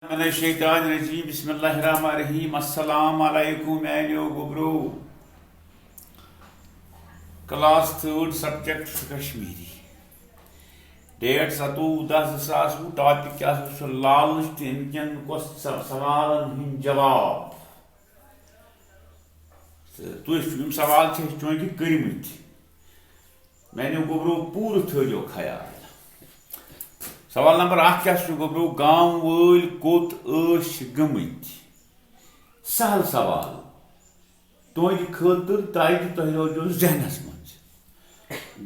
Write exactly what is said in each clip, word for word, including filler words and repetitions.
من الشیطان الرجیم، بسم اللہ الرحمن الرحیم۔ السلام علیکم میانیو گوبرو۔ کلاس تھٲرڈ، سبجیکٹ چھُ کشمیری۔ ڈیٹ ستووُہ دَہ زٕ ساس وُہ۔ ٹاپک کیٛاہ چھُ؟ لالچ تہٕ اَمہِ کٮ۪ن کۄس سوالن ہٕنٛدۍ جواب؟ تہٕ تُہۍ چھِو یِم سوال چھِ اَسہِ چونکہِ کٔرمٕتۍ۔ میانیو گوبرو، پوٗرٕ تھٲیِو خیال۔ سوال نمبر اکھ کیٛاہ چھُ گوبرو؟ گام وٲلۍ کوٚت ٲسۍ گٔمٕتۍ؟ سہل سوال تُہنٛدِ خٲطرٕ، تاکہِ تۄہہِ روزیو ذہنس منٛز۔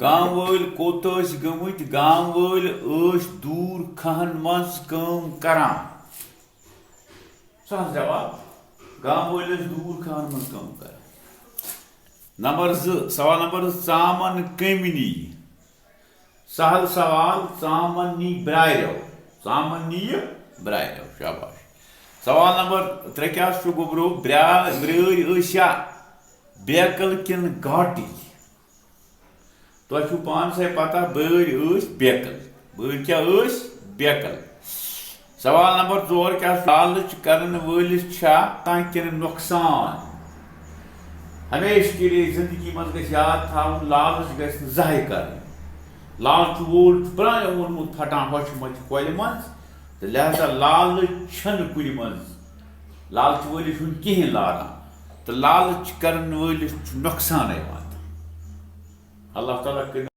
گام وٲلۍ کوٚت ٲسۍ گٔمٕتۍ؟ گام وٲلۍ ٲسۍ دوٗر کھہن منٛز کٲم کران۔ سہل جواب، گام وٲلۍ ٲسۍ دوٗر کھہن منٛز کٲم کران۔ نمبر زٕ، سوال نمبر زٕ، ژامن کٔمۍ نی؟ سہل سوال، ژامن نی برٛارٮ۪و۔ ژامن نی برٛارٮ۪و، شاباش۔ سوال نمبر ترٛےٚ کیٛاہ چھُ گوٚبرو؟ برٛا-، برٛٲرۍ ٲسیا بیکل کِنہٕ گاٹٕکۍ؟ تۄہہِ چھُو پانسٕے پتہ، بٲرۍ ٲسۍ بیکل۔ بٲرۍ کیٛاہ ٲسۍ؟ بیکل۔ سوال نمبر ژور کیٛاہ چھُ؟ لالچ کرن وٲلِس چھا کانٛہہ کِنہٕ نۄقصان؟ ہمیشہٕ کے لیے زندگی منٛز گژھِ یاد تھاوُن، لالچ گژھِ نہٕ زانٛہہ کرٕنۍ۔ لالچہٕ وول چھُ پرٛانیو ووٚنمُت پھٹان ہۄچھِ مۄچھِ کۄلہِ منٛز، تہٕ لہذا لالچ چھَنہٕ کُنہِ منٛز، لالچہٕ وٲلِس چھُنہٕ کِہیٖنۍ لاران، تہٕ لالچ کرن وٲلِس چھُ نۄقصانَے واتان۔ اللہ تعالیٰ کٔرِنۍ